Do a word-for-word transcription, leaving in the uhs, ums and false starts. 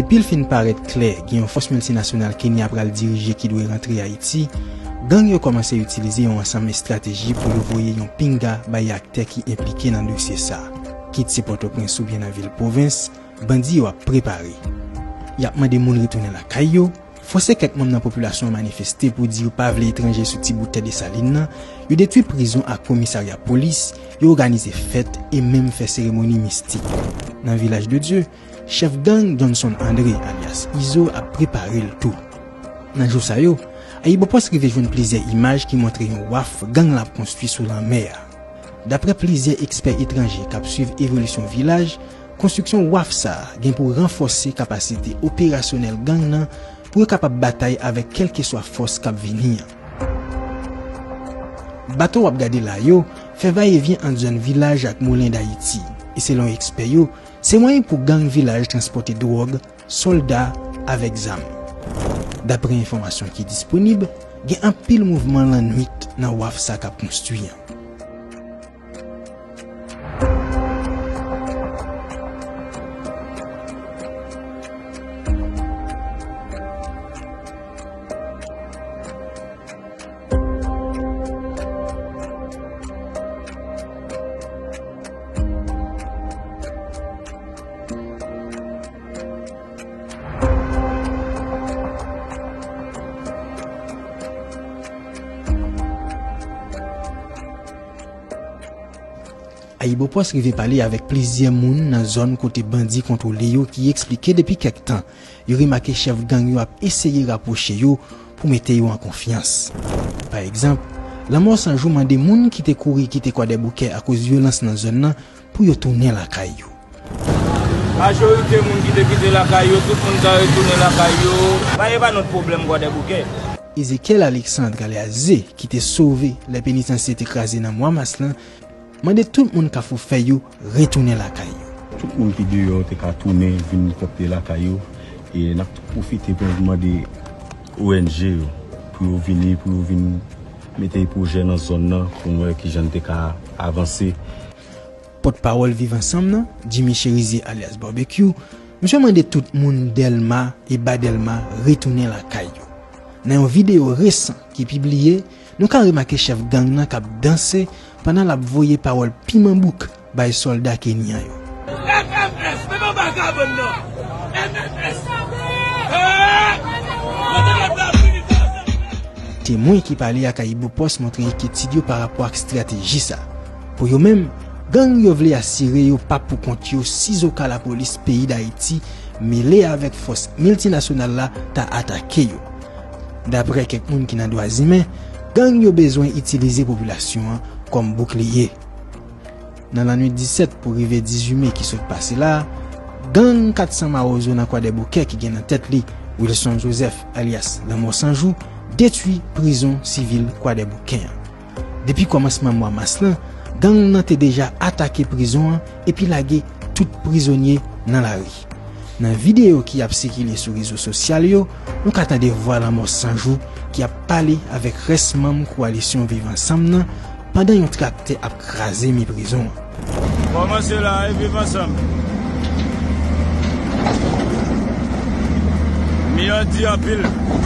Depi l fin parèt klè gen yon fòs miltinasyonal Kenya pral dirije ki dwe rantre Ayiti, gang yo kòmanse itilize yon ansanm estrateji pou yo voye yon pinga bay aktè ki enplike nan dosye sa a. Kit se Pòtoprens oubyen nan vil pwovens, bandi yo ap prepare. Y ap mande moun retounen lakay yo, fòse kèk manm nan popilasyon an manifeste pou di yo pa vle etranje sou ti bout tè Desalin nan, yo detwi prizon ak komisarya polis, yo òganize fèt e menm fè seremoni mistik. Nan Vilaj de Dye, chèf gang Johnson André, alyas Izo, ap prepare l tou. Nan jou sa yo, AyiboPost rive jwenn plizyè imaj ki montre yon waf gang la ap konstwi sou lanmè a. Daprè plizyè ekspè etranje k ap swiv evolisyon Vilaj, konstriksyon waf sa a gen pou ranfòse kapasite operasyonèl gang nan pou yo kapab batay avèk kèlkeswa fòs k ap vini an. Bato w ap gade la yo fè vayevyen ant zòn Vilaj ak Moulen Dayiti, e selon ekspè yo, se mwayen pou gang Vilaj transpòte dwòg, sòlda avèk zam. Daprè enfòmasyon ki disponib, gen anpil mouvman lannwit nan waf sa k ap konstwi an. AyiboPost rive pale avèk plizyè moun nan zòn kote bandi kontwole yo ki eksplike depi kèk tan, yo remake chèf gang yo ap eseye rapwoche yo pou mete yo an konfyans. Pa egzanp, Lanmò San Jou mande moun ki te kouri kite Kwadèboukè akoz vyolans nan zòn nan pou yo tounen lakay yo. Majorite moun ki te kite lakay yo, tout moun ka retounen lakay yo. Pa gen pa nòt pwoblèm Kwadèboukè. Ezekiel Alexandre, alyas Ze, ki te sove lè penitansye te kraze nan mwa mas lan, mande tout moun Kafou Fèy yo retounen lakay yo. Tout moun ki deyò te ka tounen vin pwòpte lakay yo. E n ap tou pwofite pou n mande O N G yo pou yo vini, pou yo vin mete pwojè nan zòn nan pou n wè kijan n te ka avanse. Pòtpawòl Viv Ansanm nan, Jimmy Chérizier alyas Barbecue, misye mande tout moun Dèlma e Ba Dèlma retounen lakay yo. Nan yon videyo resan ki pibliye, nou ka remake chèf gang nan k ap danse pandan l ap voye pawòl piman bouk bay sòlda kenyan yo. M M S, men nan vagabon nan. M M S. Hey! Mwen te la fini. Temwen ki pale ak AyiboPost montre enkyetid yo parapò ak estrateji sa. Pou yo menm, gang yo vle asire yo pa poukont yo sizoka lapolis peyi Dayiti mele avèk fòs miltinasyonal la ta atake yo. Daprè kèk moun ki nan dwa imen, gang yo bezwen itilize popilasyon an kòm boukliye. Nan lannwit disèt pou rive dizuit me ki sot pase la a, gang kat san Mawozo nan Kwadèboukè ki gen nan tèt li Wilson Joseph alyas Lanmò San Jou detwi prizon sivil Kwadèboukè an. Depi kòmansman mwa mas lan, gang nan te deja atake prizon an epi lage tout prizonye nan lari. Nan videyo ki ap sikile sou rezo sosyal yo, nou ka tande vwa Lanmò San Jou ki ap pale avèk rès manm kowalisyon Viv Ansanm nan pandan yon traktè ap kraze mi prizon an. Kòmanse la, e Viv Ansanm. Mi an di anpil.